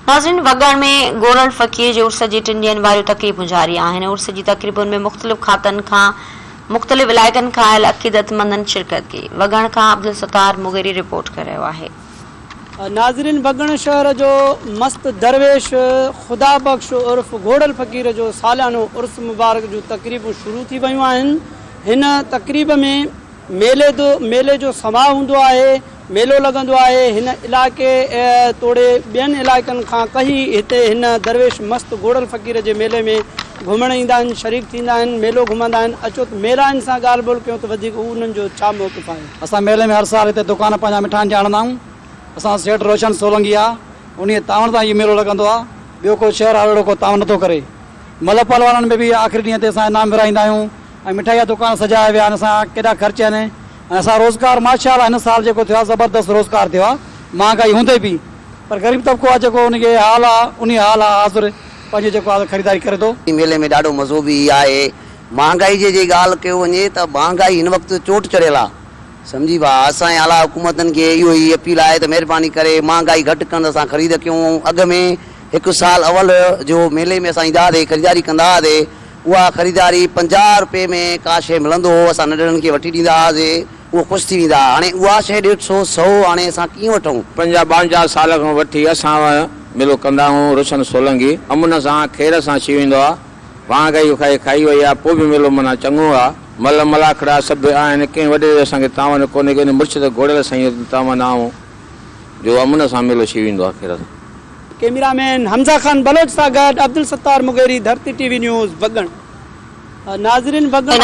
ناظرين وڳڻ ۾ گورل فقير جي عرس جي ٽن ڏينهن واريون تقريبون جاري آهن. عرس جي تقريبن ۾ مختلف کاتن کان مختلف علائقن کان آيل عقيدتمندن شرڪت ڪئي. وڳڻ کان عبدالستار مغيري رپورٽ ڪري رهيو آهي. ناظرين وڳڻ شهر جو مست درويش خدا بخش عرف گهوڙل فقير جو ساليانو عرس مبارڪ جون تقريبون شروع ٿي ويون آهن. هن تقريب ۾ ميلي ميلي جو سماء هوندو آهي، ميلو لڳندو آهي، هن علائقي توڙي ٻين علائقن کان ڪهي هتي هن درويش مست گوڙل فقير جي ميلي ۾ گهمڻ ايندا آهن، شريڪ ٿيندا آهن، ميلو گهمندا آهن، اچو ته ميلائن سان ڳالهه ٻولهه ڪيون ته وڌيڪ هو انهن جو ڇا موقف آهي. اسان ميلي ۾ هر سال هتي دڪان پنهنجا مٺاين جا هڻندا آهيون، اسان جو سيٺ روشن سولنگي آ، انهيء تعاون سان هي ميلو لڳندو آ، ٻيو ڪو شهر وارو اهڙو ڪو تعاون نٿو ڪري. ملهه پهلوانن ۾ به آخري ڏينهن تي اسان انعام ورهائيندا آهيون. ۽ مٺائي جا دڪان سجايا ويا آهن اسان ڪيڏا خرچ آهن ۽ اسان روزگار ماشاء الله هن سال جيڪو ٿيو آهي زبردست روزگار ٿيو آهي مهانگائي هوندي به پر غريب طبقو آهي جيڪو ان کي حال آهي انهي حال آهي حاضر پنهنجو جيڪو آهي خريداري ڪري ٿو. ميلي ۾ ڏاڍو مزو به آهي مهانگائي جي جي ڳالهه ڪيو وڃي ته مهانگائي هن وقت چوٽ چڙهيل آهي سمجهي ڀاء اسان جي اعليٰ حڪومتن کي اهو ئي اپيل آهي ته مهرباني ڪري مهانگائي گهٽ ڪن ته اسان خريد ڪيون اڳ ۾ هڪ سال اول جو ميلي ۾ اسان ايندا هئاسي خريداري ڪندا هئاسي اها خريداري 50 رپئي ۾ ڪا شيء ملندو هو، اسان ننڍڙن کي وٺي ڏيندا هئاسي، اهو خوش ٿي ويندا هئا. هاڻي اها شيء ڏيڍ سو، سئو هاڻي اسان ڪيئن وٺون؟ 50 52 سال کان وٺي اسان ميلو ڪندا آهيون، روشن سولنگي امن سان خير سان ڇي ويندو آ، مهانگائي کائي کائي وئي آ، پوء به ميلو معنيٰ چڱو آ، مل ملاکڙا سڀ آهن، ڪنهن وڏيري جو اسان کي تعاون ڪونهي، ڪو ان مرشد گهوڙيل سائين جو تعاون آهون جو امن سان ميلو ڇي ويندو آ خير سان. ڪئميرا مين حمزه خان بلوچ سان گڏ Abdul Sattar Mugheri Dharti T V news Wagan ناظرين وڳڻ.